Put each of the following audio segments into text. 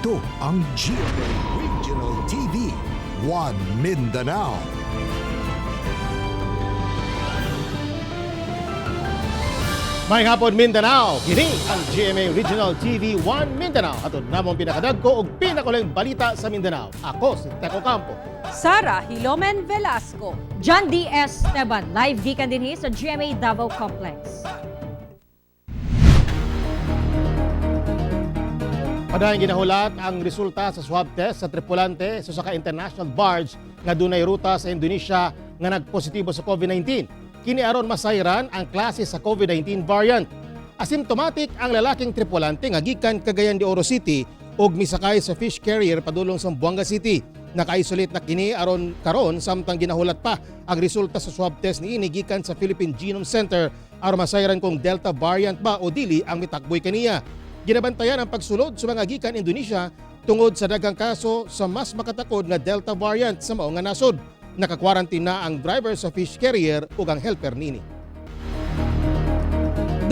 Ito ang GMA Regional TV, One Mindanao. May hapon, Mindanao. Kini ang GMA Regional TV 1 Mindanao. Atod namong pinakadagko og pinakuleng balita sa Mindanao. Ako si Teco Campo. Sara Hilomen Velasco. John D. Esteban, live gikan dinhi sa GMA Davao Complex. Padayon ginahulat ang resulta sa swab test sa tripulante sa usa ka international barge nga dunay ruta sa Indonesia nga nagpositibo sa COVID-19. Kini aron masayran ang klase sa COVID-19 variant. Asymptomatic ang lalaking tripulante nga gikan Cagayan de Oro City ug misakay sa fish carrier padulong sa Buanga City. Naka-isolate na kini aron karon samtang ginahulat pa ang resulta sa swab test niini gikan sa Philippine Genome Center aron masayran kung Delta variant ba o dili ang mitakboy kaniya. Ginabantayan ang pagsulod sa mga gikan Indonesia tungod sa daghang kaso sa mas makatakod nga Delta variant sa mao nga nasod. Naka-quarantine na ang driver sa fish carrier ug ang helper nini.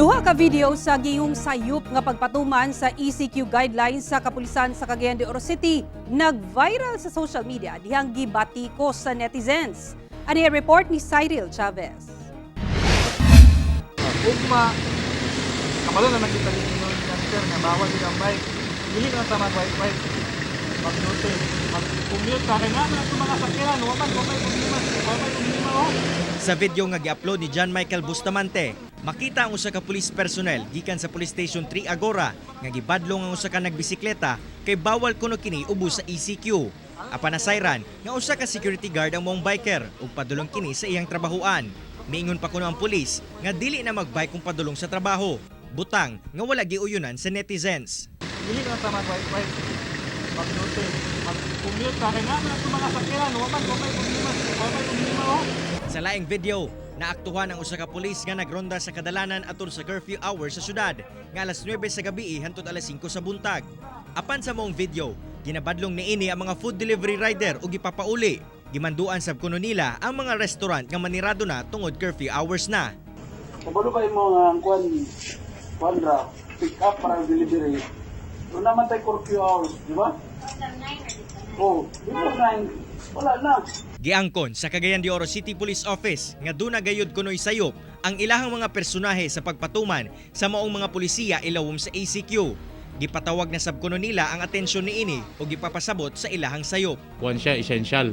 Duha ka video sa giyong sayop nga pagpatuman sa ECQ guidelines sa kapulisan sa Cagayan de Oro City nag-viral sa social media dihang gibatiko sa netizens. Ani ang report ni Cyril Chavez. Ugma, kabalo na nakita ninyo nga sir nga bawal din ang bike. Dili na ta mag-bike bike. Mag-note, mag-commute sa kay nga man ang mga sakyanan, wa man wa may problema, wa may problema oh. Sa video nga gi-upload ni John Michael Bustamante, makita ang usa ka police personnel gikan sa Police Station 3 Agora nga gibadlong ang usa ka nagbisikleta kay bawal kuno kini ubos sa ECQ. Apan nasayran nga usa ka security guard ang maong biker ug padulong kini sa iyang trabahuan. Miingon pa kuno ang pulis nga dili na magbike kung padulong sa trabaho. Butang nga wala giuyunan sa netizens. Dili na ta mag-bike bike. Mag-note, mag-commute sa kay nga man ang mga sakyanan, wa man wa may problema, wa may problema oh. Sa laing video, naaktuhan ang usa ka pulis nga nagronda sa kadalanan atol sa curfew hour sa syudad nga alas 9 sa gabi hantod alas 5 sa buntag. Apan sa maong video, ginabadlong niini ang mga food delivery rider ug gipapauli. Gimanduan sab kuno nila ang mga restaurant nga manirado na tungod curfew hours na. Kabalo ba mo nga ang kwan, kwan ra, pick up para delivery. Doon naman tayo curfew hours, di ba? Oh, before 9, wala na. Giangkon sa Cagayan de Oro City Police Office nga duna gayud kunoy sayop ang ilahang mga personahe sa pagpatuman sa maong mga pulisiya ilawom sa ACQ. Gipatawag na sab kuno nila ang atensyon niini ug gipapasabot sa ilahang sayop. Kuan siya essential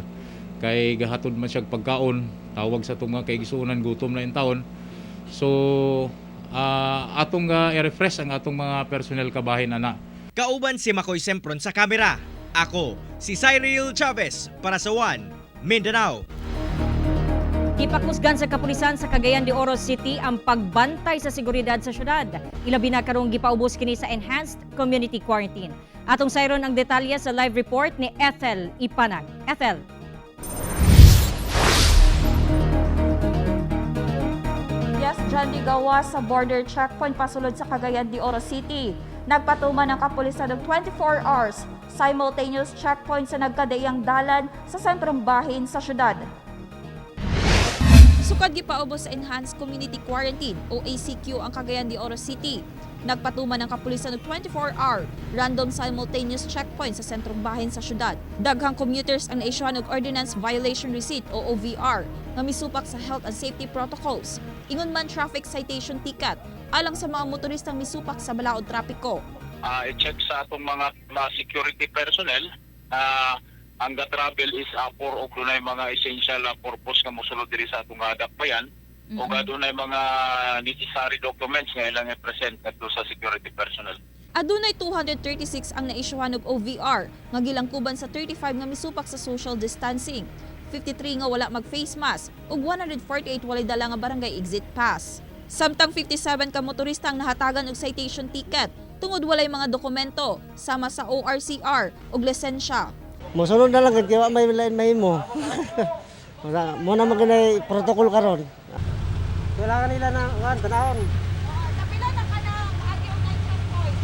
kay gahatod man siya pagkaon, tawag sa tunga kay gisuonan gutom na in taon. So atong i-refresh ang atong mga personnel kabahin ana. Kauban si Makoy Sempron sa kamera. Ako, si Cyril Chavez para sa One Mindanao. Gipakusgan sa kapulisan sa Cagayan de Oro City ang pagbantay sa seguridad sa syudad. Ilabi na karong gipaubos kini sa Enhanced Community Quarantine. Atong sayron ang detalye sa live report ni Ethel Ipanag. Ethel. Yes, John Ligawa sa border checkpoint pasulod sa Cagayan de Oro City. Nagpatuman ang kapulisan og 24 hours simultaneous checkpoint sa nagkadaiyang dalan sa sentrong bahin sa syudad. Sukad gipaubos sa Enhanced Community Quarantine o ACQ ang Cagayan de Oro City. Nagpatuman ang kapulisan og 24-hour random simultaneous checkpoint sa sentrong bahin sa syudad. Daghang commuters ang naisyuhan og Ordinance Violation Receipt o OVR nga misupak sa health and safety protocols. Ingon man traffic citation ticket alang sa mga motoristang misupak sa balaod trapiko. I-check sa atong mga security personnel na ang ga-travel is for og dunay mga essential purpose nga mosulod diri sa atong dakbayan ug adunay mga necessary documents nga ilang i-present kadto sa security personnel. Adunay 236 ang naisyuhan og OVR nga gilangkuban sa 35 nga misupak sa social distancing, 53 nga wala mag-face mask ug 148 walay dala nga barangay exit pass. Samtang 57 ka motorista ang nahatagan og citation ticket tungod walay mga dokumento sama sa ORCR ug lisensya. Mosunod na lang kay wa may lain mahimo. Mo na maginay protocol karon. Kailangan nila na kuan tanawon. Kapila na ka na agi og checkpoint.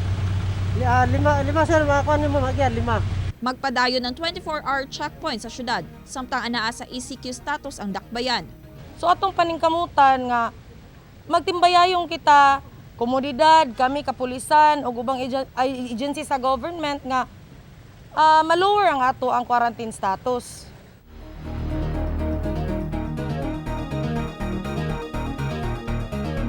Lima lima sir, makuan nimo magian lima. Magpadayon ng 24-hour checkpoint sa syudad samtang anaa sa ECQ status ang dakbayan. So atong paningkamutan nga magtimbayayong kita komunidad, kami kapulisan ug ubang agency sa government nga ma-lower ang ato ang quarantine status.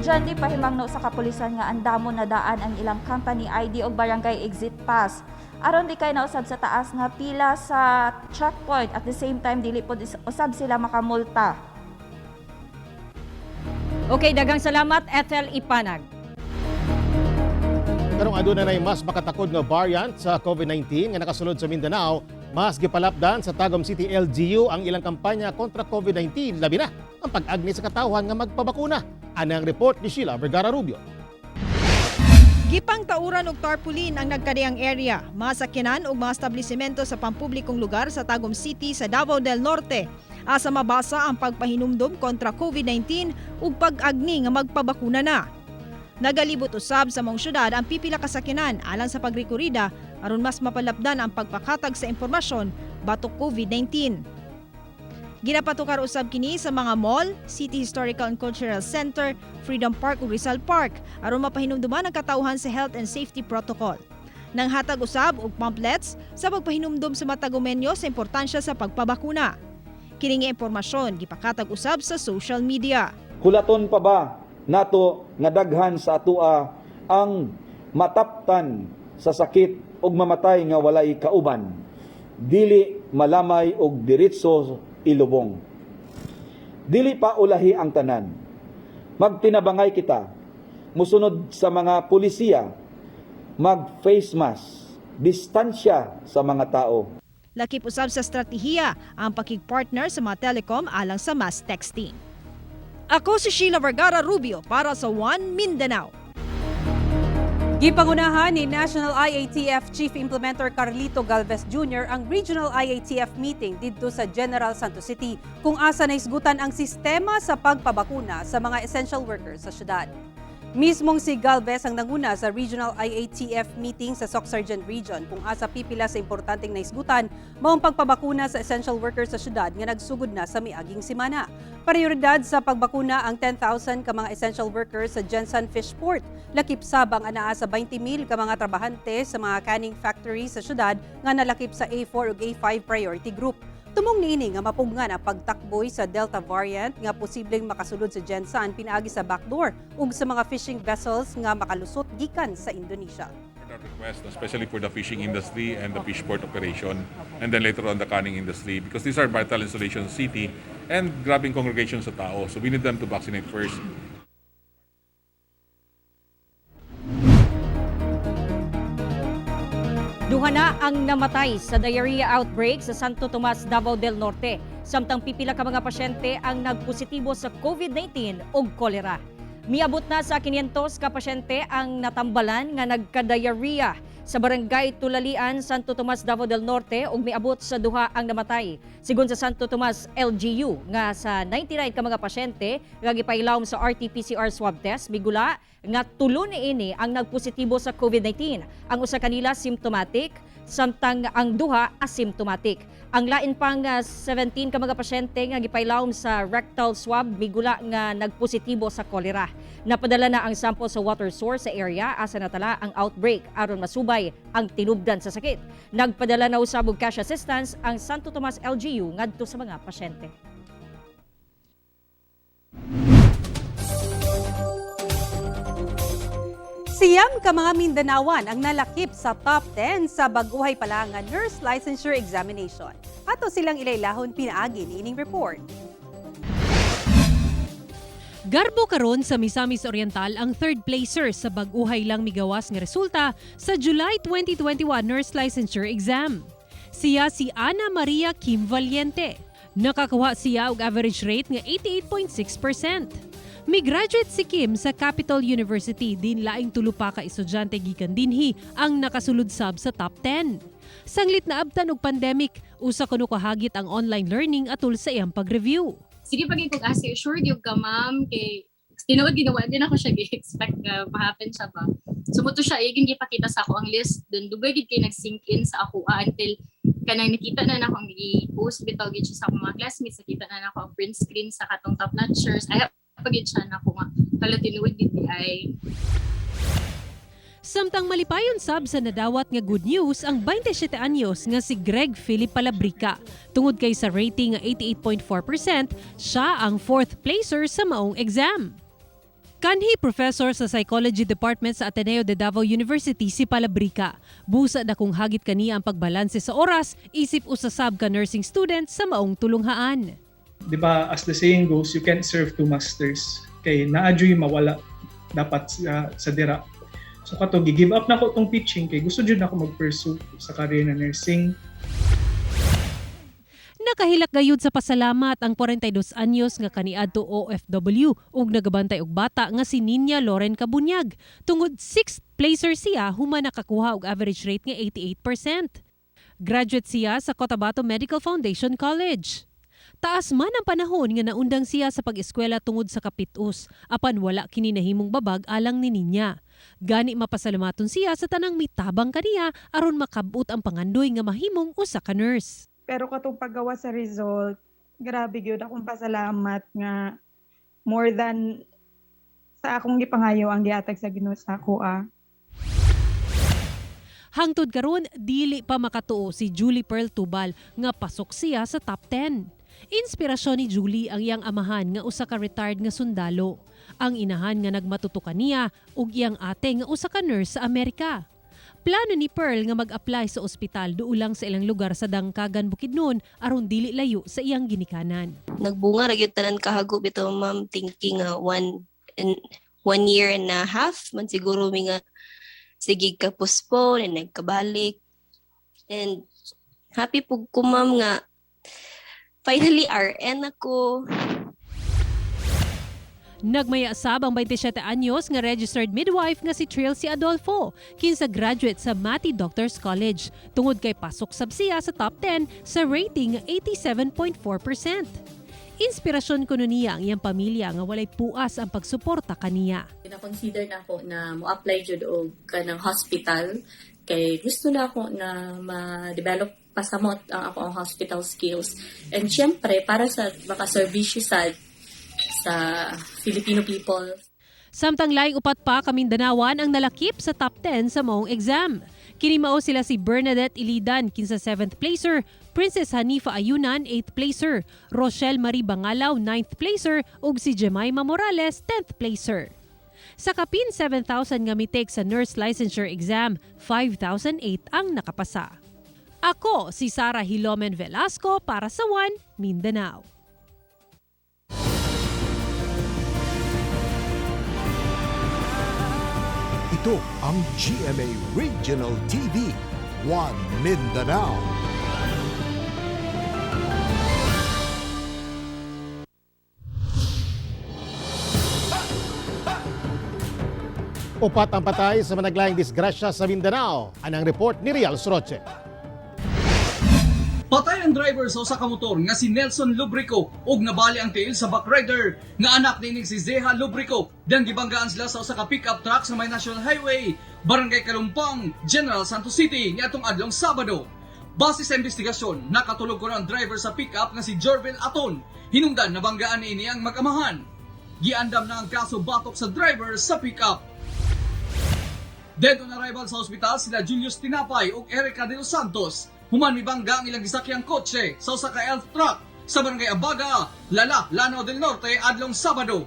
Diyan di pahimangno sa kapulisan nga andamo na daan ang ilang company ID o barangay exit pass. Aron di kay nausab sa taas nga pila sa checkpoint, at the same time dili pod usab sila makamulta. Okay, daghang salamat, Ethel Ipanag. Karong aduna nay mas makatakod nga variant sa COVID-19 nga nakasulod sa Mindanao, mas gipalapdan sa Tagum City LGU ang ilang kampanya kontra COVID-19, labi na ang pag-agni sa katawhan nga magpabakuna. Ana ang report ni Sheila Vergara Rubio. Gipang tauran og tarpaulin ang nagkadiyang area, mga sakyanan ug mga establishmento sa pampublikong lugar sa Tagum City sa Davao del Norte. Asa mabasa ang pagpahinumdom kontra COVID-19 ug pag-agni nga magpabakuna na. Nagalibot usab sa maong syudad ang pipila ka sakyanan alang sa pagrekorida aron mas mapalapdan ang pagpakatag sa impormasyon batok COVID-19. Ginapatukar usab kini sa mga mall, City Historical and Cultural Center, Freedom Park ug Rizal Park aron mapahinumduman ang katawhan sa health and safety protocol. Nanghatag usab og pamphlets sa pagpahinumdum sa mga tagumenyo sa importansya sa pagpabakuna. Kini nga impormasyon gipakatag usab sa social media. Hulaton pa ba nato nga daghan sa atua ang mataptan sa sakit ug mamatay nga walay kauban, dili malamay og diretso ilubong? Dili pa ulahi ang tanan. Magtinabangay kita, musunod sa mga pulisiya, mag face mask, distansya sa mga tao. Lakip usab sa estratehiya ang pakigpartner sa mga telecom alang sa mass texting. Ako si Sheila Vergara Rubio para sa One Mindanao. Gipangunahan ni National IATF Chief Implementer Carlito Galvez Jr. ang Regional IATF meeting didto sa General Santos City kung asa naisgutan ang sistema sa pagpabakuna sa mga essential workers sa syudad. Mismong si Galvez ang nanguna sa Regional IATF meeting sa Socsargent Region kung asa pipila sa importanteng naisgutan mao ang pagpabakuna sa essential workers sa syudad nga nagsugod na sa miaging semana. Prioridad sa pagbakuna ang 10,000 ka mga essential workers sa Gensan Fishport. Lakip sab ang anaa sa 20,000 ka mga trabahante sa mga canning factory sa syudad nga nalakip sa A4 ug A5 priority group. Tumong niini nga mapugngan ang pagtakboy sa Delta variant nga posibleng makasulod sa Gensan pinaagi sa backdoor ug sa mga fishing vessels nga makalusot gikan sa Indonesia. Request, especially for the fishing industry and the fish port operation, and then later on the canning industry, because these are vital installations city and grabbing congregation sa tao. So we need them to vaccinate first. Duha na ang namatay sa diarrhea outbreak sa Santo Tomas, Davao del Norte. Samtang pipila ka mga pasyente ang nagpositibo sa COVID-19 ug kolera. Miabot na sa 500 ka pasyente ang natambalan nga nagka-diarrhea sa barangay Tulalian, Santo Tomas, Davao del Norte ug miabot sa duha ang namatay. Sigon sa Santo Tomas LGU nga sa 99 ka mga pasyente nga gipailawom sa RT-PCR swab test, migula nga tulo niini ang nagpositibo sa COVID-19. Ang usa kanila symptomatic, samtang ang duha asymptomatic. Ang lain pang 17 ka mga pasyente nga gipailawom sa rectal swab migula nga nagpositibo sa kolera. Napadala na ang sample sa water source sa area asa natala ang outbreak aron masubay ang tinubdan sa sakit. Nagpadala na usab og cash assistance ang Santo Tomas LGU ngadto sa mga pasyente. 9 ka mga Mindanawan ang nalakip sa top 10 sa bag-uhay pa nga nurse licensure examination. Ato silang ilailahon pinaagi niining report. Garbo karon sa Misamis Oriental ang third placer sa bag-uhay lang migawas nga resulta sa July 2021 nurse licensure exam. Siya si Ana Maria Kim Valiente. Nakakuha siya og average rate nga 88.6%. Mi-graduate si Kim sa Capital University, din laing tulo pa ka estudyante gikan dinhi ang nakasulod sab sa top 10. Sanglit na abtan og pandemic, usa kuno kahagit ang online learning atul sa iyang pag-review. Sige, pag kog ask, "Sure gyud ka, ma'am?" Kay tinuod ginawa din ako siya gi-expect nga ma-happen siya ba. So mo to siya iging gipakita sa ako ang list, then dugay gid kay nag-sink in sa ako until kanang nakita na nako ang gi-post bitaw gid siya sa akong mga classmates, nakita na nako ang print screen sa katong top notchers. Ay pa gid siya nako nga, hala, tinuod gid diay. Samtang malipayon sab sa nadawat nga good news ang 27 anyos nga si Greg Philip Palabrica. Tungod kay sa rating nga 88.4%, siya ang fourth placer sa maong exam. Kanhi professor sa Psychology Department sa Ateneo de Davao University si Palabrica. Busa na kung hagit kaniya ang pagbalanse sa oras, isip usasab ka nursing student sa maong tulunghaan. 'Di ba, as the saying goes, you can't serve two masters. Kay naa juy mawala dapat sa dira. So kato gi-give up na ko tong teaching kay gusto jud nako mag-pursue sa career na nursing. Nakahilak gayud sa pasalamat ang 42 anyos nga kaniadto OFW ug nagabantay og bata nga si Ninya Loren Kabunyag. Tungod sixth placer siya human nakakuha og average rate nga 88%. Graduate siya sa Cotabato Medical Foundation College. Taas man ang panahon nga naundang siya sa pag-eskwela tungod sa kapitus, apan wala kini nahimong babag alang ni Ninya. Gani mapasalamaton siya sa tanang mitabang kaniya aron makabot ang pangandoy nga mahimong usa ka nurse. Pero katong paggawa sa result, grabe gyud akong pasalamat nga more than sa akong gipangayo ang gihatag sa Ginoo sa ako ah. Hangtod karon dili pa makatuo si Julie Pearl Tubal nga pasok siya sa top 10. Inspirasyon ni Julie ang iyang amahan nga usa ka retired nga sundalo, ang inahan nga nagmatuto kaniya ug iyang ate nga usa ka nurse sa Amerika. Plano ni Pearl nga mag-apply sa ospital duol lang sa ilang lugar sa Dangkagan, Bukidnon aron dili layo sa iyang ginikanan. Nagbunga ra gyud tanan kahago bitaw, ma'am, thinking nga 1 year and a half man siguro mi nga sige ka postpone and nagkabalik, and happy pug ko, ma'am, nga finally RN ako. Nagmaya sab ang 27 anyos nga registered midwife nga si Trilcy Adolfo, kinsa graduate sa Mati Doctors College. Tungod kay pasok sab siya sa top 10 sa rating nga 87.4%. Inspirasyon kuno niya ang iyang pamilya nga walay puas ang pagsuporta kaniya. Na-consider na ako na mo-apply jud og kanang hospital kay gusto na ako na ma-develop pasamot ang ako ang hospital skills. And syempre, para sa makaserbisyo sa Filipino people. Samtang laing upat pa ka Mindanawan ang nalakip sa top 10 sa maong exam. Kini mao sila si Bernadette Ilidan kinsa 7th placer, Princess Hanifa Ayunan 8th placer, Rochelle Marie Bangalaw 9th placer ug si Jemima Morales 10th placer. Sa kapin 7,000 nga mitake sa nurse licensure exam, 5,008 ang nakapasa. Ako si Sara Hilomen Velasco para sa One Mindanao. Ito ang GMA Regional TV, One Mindanao. Upat ang patay sa managlaing disgrasya sa Mindanao. Anang report ni Rial Sroche. Patay ang driver sa usa ka motor nga si Nelson Lubrico ug nabali ang tiil sa backrider nga anak nining si Zeha Lubrico. Diyang gibanggaan sila sa usa ka pickup truck sa may National Highway, Barangay Kalumpang, General Santos City niadtong adlong Sabado. Base sa investigasyon, nakatulog kuno ang driver sa pickup nga si Jorvin Aton. Hinungdan nabanggaan niini ang mag-amahan. Giandam na ang kaso batok sa driver sa pickup. Dead on arrival sa ospital sila Julius Tinapay ug Erica de los Santos. Human mibangga ang ilang gisakyang kotse sa usa ka elf truck sa Barangay Abaga, Lala, Lanao del Norte adlong Sabado.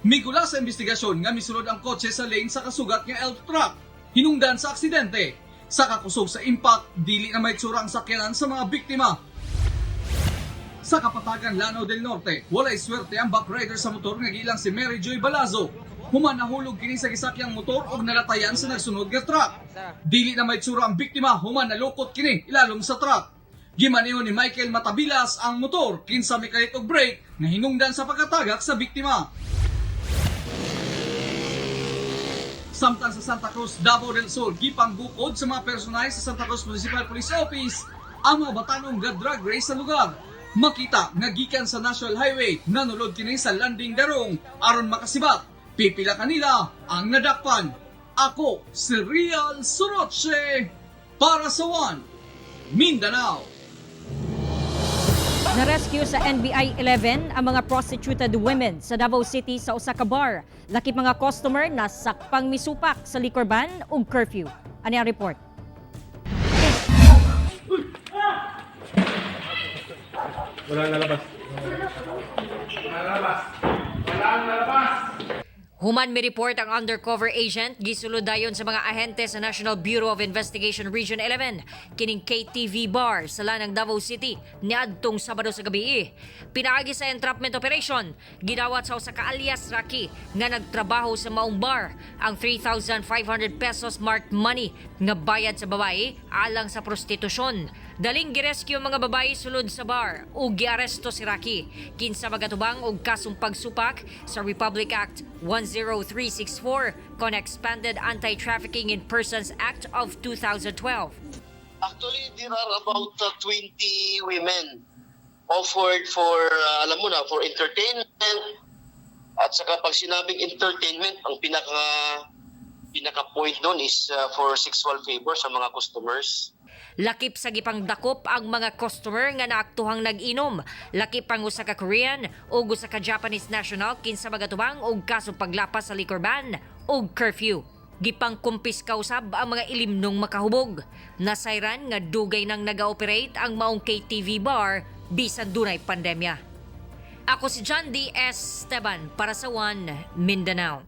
Migula sa investigasyon nga misulod ang kotse sa lane sa kasugat nga elf truck. Hinungdan sa aksidente. Sa kakusog sa impact, dili na maitsura ang sakyanan sa mga biktima. Sa Kapatagan, Lanao del Norte, walay swerte ang backrider sa motor nga gilang si Mary Joy Balazo. Human nahulog kini sa gisakyang motor og nalatayan sa nagsunod nga truck. Dili na maitsura ang biktima human nalukot kini ilalom sa truck. Gimaneho ni Michael Matabilas ang motor kinsa mikalit og brake nga hinungdan sa pagkatagak sa biktima. Samtang sa Santa Cruz, Davao del Sur, gipanggukod sa mga personahe sa Santa Cruz Municipal Police Office ang mga batanong ga drag race sa lugar. Makita nga gikan sa National Highway, nanulod kini sa landing darong aron makasibat. Pipila kanila ang nadakpan. Ako si Rial Soroche para sa One Mindanao. Na-rescue sa NBI 11 ang mga prostituted women sa Davao City sa usa ka bar. Lakip mga customer na sakpang misupak sa liquor ban ug curfew. Ani ang report? Wala lalabas. Wala lalabas. Wala lalabas. Human mi report ang undercover agent gisulod dayon sa mga ahente sa National Bureau of Investigation Region 11 kining KTV Bar sa lanang Davao City niadtong Sabado sa gabi. Pinaagi sa entrapment operation, gidawat sa usa ka alias Rocky nga nagtrabaho sa maong bar ang 3,500 pesos marked money nga bayad sa babae alang sa prostitusyon. Daling girescue ang mga babae sulod sa bar ug giaresto si Rocky. Kinsa magatubang og kasong pagsupak sa Republic Act 10364 kon Expanded Anti-Trafficking in Persons Act of 2012. Actually, there are about 20 women offered for, alam mo na, for entertainment. At saka pag sinabing entertainment, ang pinaka point doon is for sexual favor sa mga customers. Lakip sa gipangdakop ang mga customer nga naaktuhang nag-inom. Lakip ang usa ka Korean ug usa ka Japanese national kinsa magatubang og kasong paglapas sa liquor ban ug curfew. Gipangkumpiska usab ang mga ilimnong makahubog. Nasayran nga dugay nang naga-operate ang maong KTV bar bisan dunay pandemya. Ako si John D. S. Esteban para sa One Mindanao.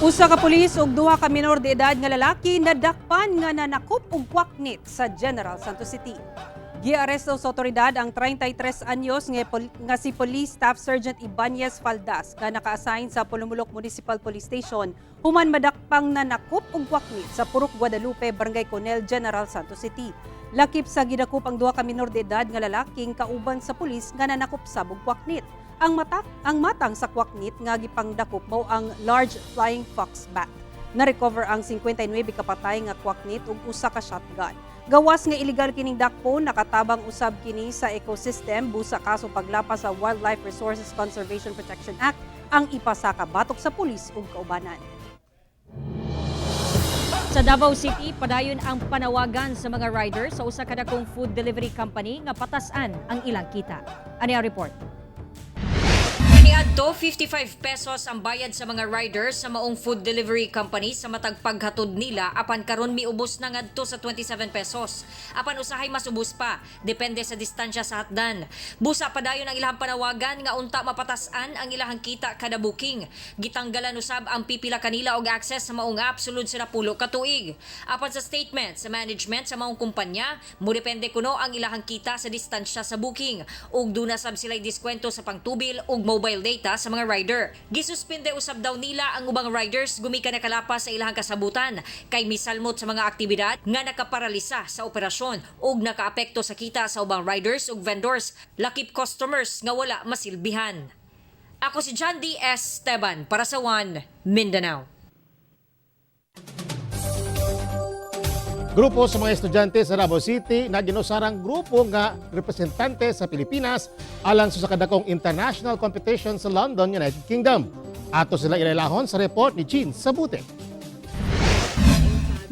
Usa ka pulis ug duha ka minor de edad nga lalaki nadakpan nga nanakop og kwaknit sa General Santos City. Giaresto sa otoridad ang 33 anyos nga si Police Staff Sergeant Ibanez Faldas nga naka-assign sa Polomolok Municipal Police Station human madakpang nanakop og kwaknit sa Purok Guadalupe, Barangay Conel, General Santos City. Lakip sa gidakop ang duha ka minor de edad nga lalaking kauban sa pulis nga nanakop sab og kwaknit. Ang matang sa kwaknit nga gipangdakop mao ang large flying fox bat. Na-recover ang 59 ka patay nga kwaknit ug usa ka shotgun. Gawas nga illegal kining dakpo, nakatabang usab kini sa ecosystem busa kaso paglapas sa Wildlife Resources Conservation Protection Act ang ipasaka batok sa pulis ug kaubanan. Sa Davao City, padayon ang panawagan sa mga riders sa usa ka dakong food delivery company nga patas-an ang ilang kita. Ani ang report? Kaniadto, 55 pesos ang bayad sa mga riders sa maong food delivery company sa matag paghatod nila apan karon miubos na ngadto sa 27 pesos. Apan usahay mas ubos pa, depende sa distansya sa hatdan. Busa padayon ang ilahang panawagan nga unta mapatas-an ang ilahang kita kada booking. Gitanggalan usab ang pipila kanila og access sa maong app sulod sa napulo ka tuig. Apan sa statement sa management sa maong kumpanya, modepende kuno ang ilahang kita sa distansya sa booking ug duna sab sila'y diskwento sa pangtubil ug mobile data sa mga rider. Gisuspende usab daw nila ang ubang riders gumikan nakalapas sa ilahang kasabutan kay misalmot sa mga aktibidad nga nakaparalisa sa operasyon ug nakaapekto sa kita sa ubang riders ug vendors, lakip customers nga wala masilbihan. Ako si John D. S. Esteban para sa One Mindanao. Grupo sa mga estudyante sa Davao City na ginusarang grupo nga representante sa Pilipinas alang sa kadakong international competition sa London, United Kingdom. Ato sila ilailahon sa report ni Jean Sabute.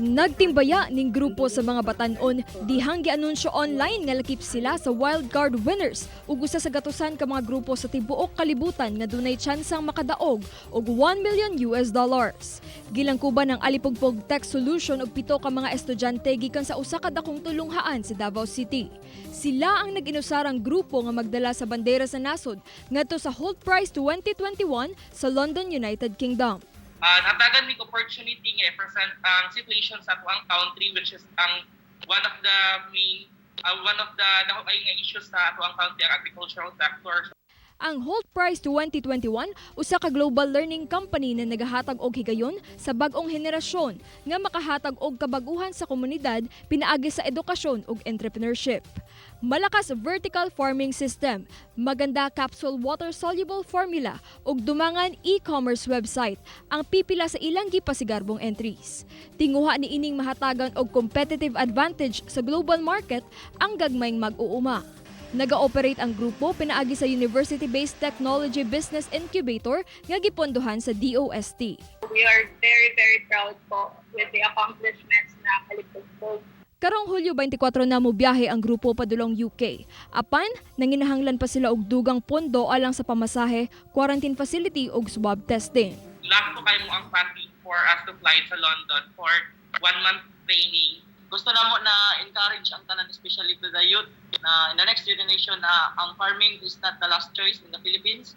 Nagtimbaya ning grupo sa mga batanon dihang gianunsyo online nga lakip sila sa wildcard winners ug usa sa gatusan ka mga grupo sa tibuok kalibutan nga dunay tsansang makadaog og 1 million US dollars. Gilangkuban ng Alipugpog Tech Solution og 7 ka mga estudyante gikan sa usa ka dakong tulunghaan sa Davao City. Sila ang nag-inusarang grupo nga magdala sa bandera sa nasod ngadto sa Hult Prize 2021 sa London, United Kingdom. Hatagan mig opportunity nga i-present ang situation sa atuang country, which is ang one of the main one of the dako kaayo nga issues sa atuang country, ang agricultural sector. Ang Hult Prize 2021 usa ka global learning company na nagahatag og higayon sa bag-ong henerasyon nga makahatag og kabaguhan sa komunidad pinaagi sa edukasyon ug entrepreneurship. Malakas vertical farming system, maganda capsule water-soluble formula ug dumangan e-commerce website ang pipila sa ilang gipasigarbong entries. Tinguha ni ining mahatagan og competitive advantage sa global market ang gagmayng mag-uuma. Naga-operate ang grupo pinaagi sa University-based Technology Business Incubator nga gipondohan sa DOST. We are very, very proud po with the accomplishments na Alipugpog. Karong Hulyo 24 na mobiyahe ang grupo padulong UK. Apan, nanginahanglan pa sila og dugang pondo alang sa pamasahe, quarantine facility ug swab testing. Lack po kaayo ang funding for us to fly sa London for one month training. Gusto namo na encourage ang tanan, especially to the youth, na in the next generation na ang farming is not the last choice in the Philippines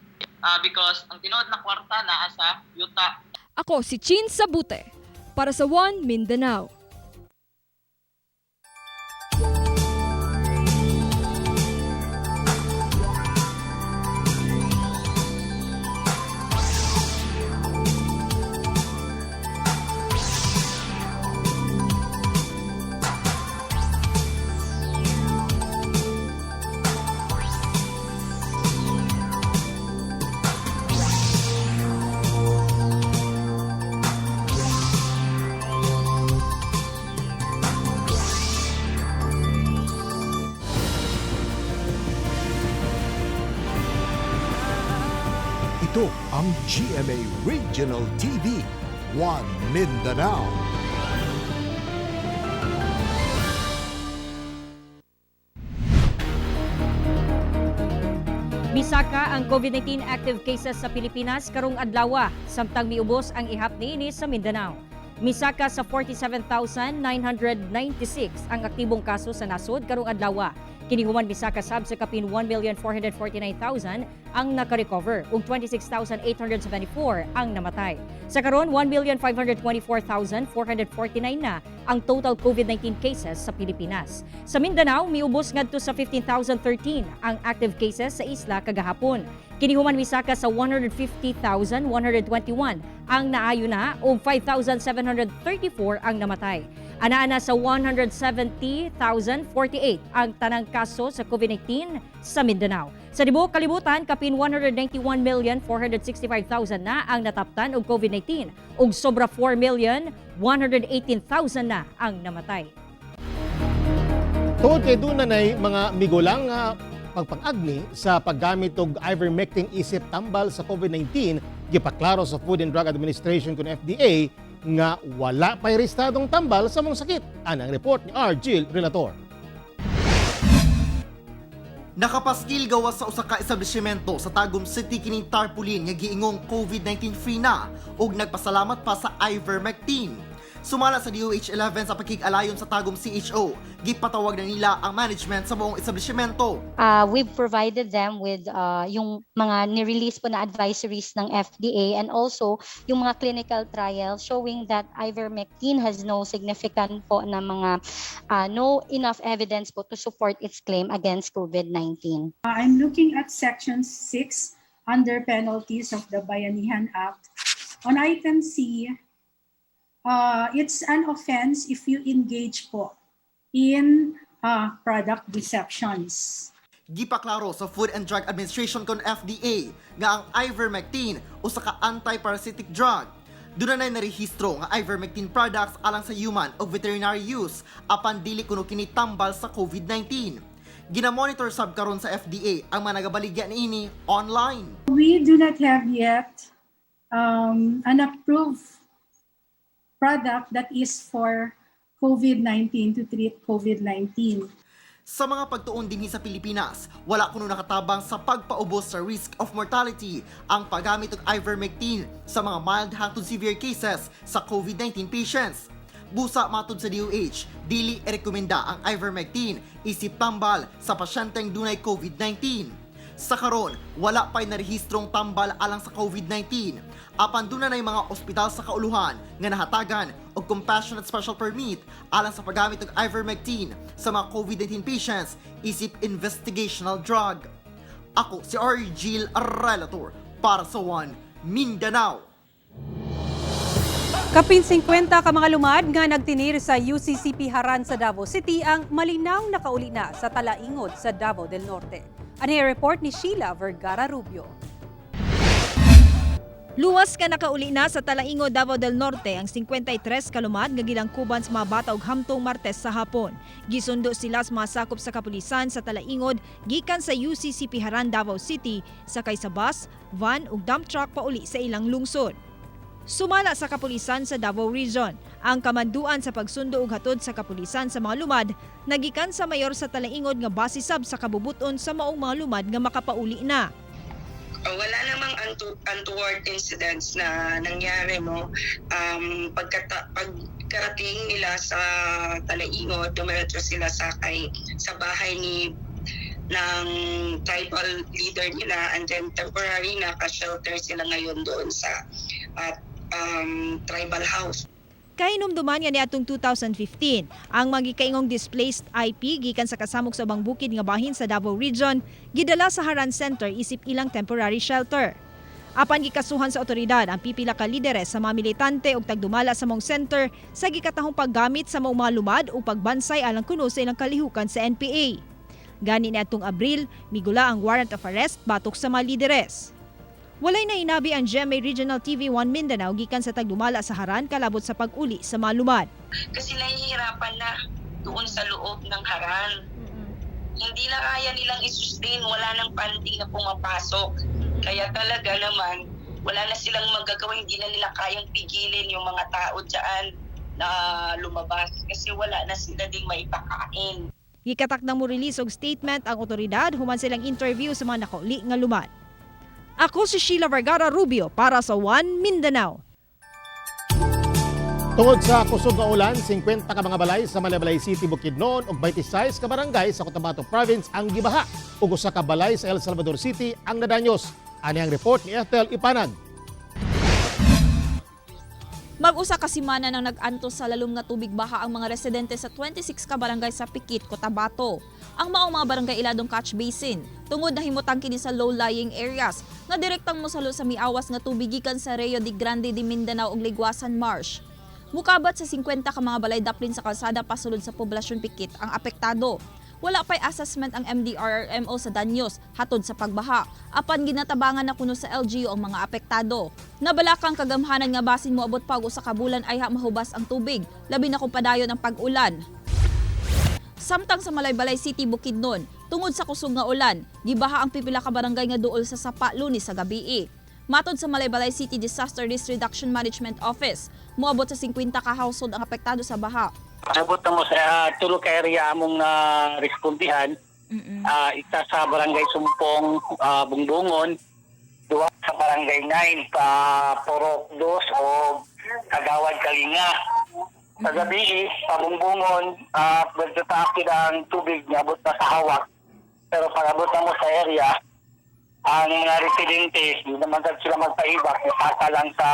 because ang tinuod na kwarta naa sa yuta. Ako si Chin Sabute para sa One Mindanao. Ito ang GMA Regional TV, One Mindanao. Misaka ang COVID-19 active cases sa Pilipinas karong adlaw, samtang miubos ang ihap niini sa Mindanao. Misaka sa 47,996 ang aktibong kaso sa nasod karong adlaw. Kini human misaka sab sa kapin 1,449,000 ang naka-recover ug 26,874 ang namatay. Sa karon, 1,524,449 na ang total COVID-19 cases sa Pilipinas. Sa Mindanao, miubos ngadto sa 15,013 ang active cases sa isla kagahapon. Kini human misaka sa 150,121 ang naayo na ug 5,734 ang namatay. Anaa sa 170,048 ang tanang kaso sa COVID-19 sa Mindanao. Sa tibuok kalibutan, kapin 191,465,000 na ang nataptan og COVID-19 ug sobra 4,118,000 na ang namatay. Tungod kay doon na mga migulang nga pagpang-agni sa paggamit og ivermectin isip tambal sa COVID-19, gipaklaro sa Food and Drug Administration kon FDA nga wala pa'y restadong tambal sa maong sakit. Anang report ni R. Jill Relator. Nakapaskil gawas sa usa ka establishmento sa Tagum City kining tarpaulin nga giingong COVID-19 free na ug nagpasalamat pa sa ivermectin. Sumala sa DOH 11 sa pakig-alayon sa Tagum CHO, gipatawag na nila ang management sa buong establishmento. We've provided them with yung mga ni-release po na advisories ng FDA and also yung mga clinical trials showing that ivermectin has no significant po na mga no enough evidence po to support its claim against COVID-19. I'm looking at Section 6 under penalties of the Bayanihan Act. On item C, it's an offense if you engage po in product deceptions. Gipaklaro sa Food and Drug Administration kon FDA nga ang ivermectin usa ka anti-parasitic drug. Duna nay narehistro nga ivermectin products alang sa human o veterinary use apan dili kuno kini tambal sa COVID-19. Gina-monitor sab karon sa FDA ang mga nagabaligya niini online. We do not have yet an approved product that is for COVID-19, to treat COVID-19. Sa mga pagtuon dinhi sa Pilipinas, wala kuno nakatabang sa pagpaubos sa risk of mortality ang paggamit og ivermectin sa mga mild hangtod severe cases sa COVID-19 patients. Busa matud sa DOH, dili irekomenda ang ivermectin isip tambal sa pasyenteng dunay COVID-19. Sa karon, wala pa'y narehistrong tambal alang sa COVID-19. Apan duna nay mga ospital sa kauluhan nga nahatagan og compassionate special permit alang sa paggamit og ivermectin sa mga COVID-19 patients isip investigational drug. Ako si R. Gil Relator para sa One Mindanao. Kapin 50 ka mga lumad nga nagtinir sa UCCP Haran sa Davao City ang malinaw nakauli na sa Talaingod sa Davao del Norte. Ano yung report ni Sheila Vergara Rubio? Luwas ka nakauli na sa Talaingod, Davao del Norte ang 53 kalumad nga gilangkuban sa mga bata og hamtong Martes sa hapon. Gisundo sila sa mga sakop sa kapulisan sa Talaingod gikan sa UCCP Haran, Davao City, sakay sa bus, van ug dump truck pauli sa ilang lungsod. Sumala sa kapulisan sa Davao Region, ang kamanduan sa pagsundo og hatod sa kapulisan sa mga lumad nagikan sa mayor sa Talaingod nga base sab sa kabubuton sa maong mga lumad nga makapauli na. Wala namang untoward incidents na nangyari, no. Pagkarating nila sa Talaingod, dumiretso sila sa bahay ni ng tribal leader nila and then temporary naka-shelter sila ngayon doon sa at tribal house. Kahinumduman nga niadtong 2015, ang magikaingong displaced IP gikan sa kasamok sa ubang bukid nga bahin sa Davao Region gidala sa Haran Center isip ilang temporary shelter. Apan gikasuhan sa otoridad ang pipila ka lideres sa mga militante og tagdumala sa maong center sa gikatahong paggamit sa maong mga lumad o pagbansay alang kuno sa ilang kalihukan sa NPA. Gani niadtong Abril, migula ang warrant of arrest batok sa mga lideres. Walay nahinabi ang GMA Regional TV 1 Mindanao gikan sa tagdumala sa Haran kalabot sa pag-uli sa mga lumad. Kasi nahihirapan na doon sa loob ng Haran. Hindi na kaya nilang i-sustain, wala nang funding na pumapasok. Kaya talaga naman, wala na silang magagawa, hindi na nila kayang pigilin yung mga tao dyan na lumabas kasi wala na sila ding maipakain. Gikatakdang mo release og statement ang otoridad human silang interview sa mga nakauli nga lumad. Ako si Sheila Vergara Rubio para sa One Mindanao. Tungod sa kusog nga ulan, 50 ka mga balay sa Malaybalay City, Bukidnon ug 26 ka barangay sa Cotabato Province ang gibaha ug usa ka balay sa El Salvador City ang nadanyos. Ani ang report ni Ethel Ipanag. Mag-usa ka semana nang nag-antos sa lalom nga tubig baha ang mga residente sa 26 ka barangay sa Pikit, Cotabato. Ang maong mga barangay iladong catch basin, tungod nahimutang kini sa low-lying areas nga direktang mosalo sa miawas nga tubig gikan sa Rio de Grande de Mindanao ug Liguasan Marsh. Mukabat sa 50 ka mga balay daplin sa kalsada pasulod sa poblasyon Pikit ang apektado. Wala pa'y assessment ang MDRRMO sa danyos hatod sa pagbaha. Apan ginatabangan na kuno sa LGU ang mga apektado. Nabalakang kagamhanan nga basin moabot pa og usa ka bulan ay ha mahubas ang tubig, labi na kung padayon ang pag-ulan. Samtang sa Malaybalay City, Bukidnon, tungod sa kusog nga ulan, gibaha ang pipila ka barangay nga duol sa Sapa Lunes sa gabii. Matod sa Malaybalay City Disaster Risk Reduction Management Office, moabot sa 50 ka household ang apektado sa baha. Pasabot na mo sa tulo ka area among na respondihan. Isa sa Barangay Sumpong, Bungbungon, duha sa Barangay 9 pa Purok 2 o Kagawad Kalinga. Sa gabi, sa Bungbungon, medyo taas ang tubig, niabot na sa hawak. Pero pag abot na mo sa area, ang mga residente, hindi naman sila magpaibak, saka lang sa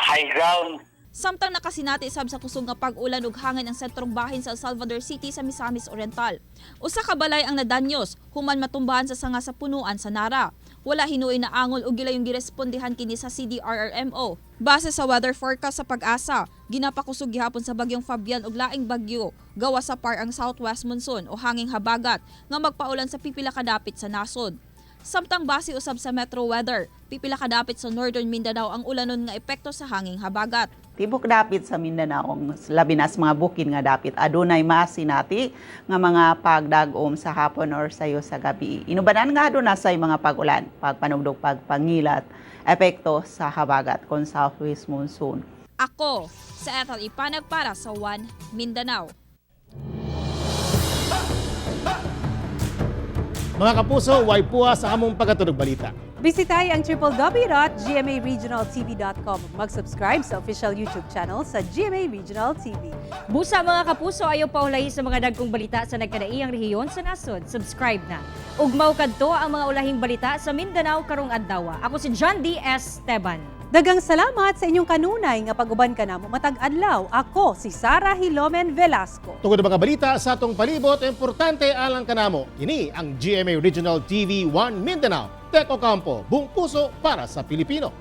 high ground. Samtang nakasinati sab sa kusog nga pag-ulan ug hangin ang sentrong bahin sa El Salvador City sa Misamis Oriental. Usa ka balay ang nadanyos human matumbahan sa sanga sa punuan sa Nara. Wala hinuoy na angol ug gilayong girespondehan kini sa CDRRMO. Base sa weather forecast sa Pag-asa, ginapakusog gihapon sa bagyong Fabian ug laing bagyo gawas sa par ang southwest monsoon o hanging habagat nga magpaulan sa pipila ka dapit sa nasod. Samtang base usab sa Metro Weather, pipila ka dapit sa Northern Mindanao ang ulanon nga epekto sa hanging habagat. Tibok dapit sa Mindanao, labi na sa mga bukid nga dapit, adunay masinati nga mga pagdag-om sa hapon or sayo sa gabi. Inubanan nga aduna say mga pag-ulan, pagpanugdog, pagpangilat, epekto sa habagat kon southwest monsoon. Ako, sa Ethel Ipanag para sa One Mindanao. Mga kapuso, way puha sa among pagkatunog balita. Bisitay ang www.gmaregionaltv.com. Mag-subscribe sa official YouTube channel sa GMA Regional TV. Busa mga kapuso, ayaw paulahi sa mga dagkong balita sa nagkadaiyang rehiyon sa nasod. Subscribe na. Ugmaw kadto ang mga ulahing balita sa Mindanao karong adlaw. Ako si John D. S. Teban. Dagang salamat sa inyong kanunay nga pag-uban kanamo matag adlaw. Ako si Sara Hilomen Velasco. Tungod ang mga balita sa atong palibot, importante alang kanamo. Kini ang GMA Regional TV 1 Mindanao. Tek Ocampo, buong puso para sa Pilipino.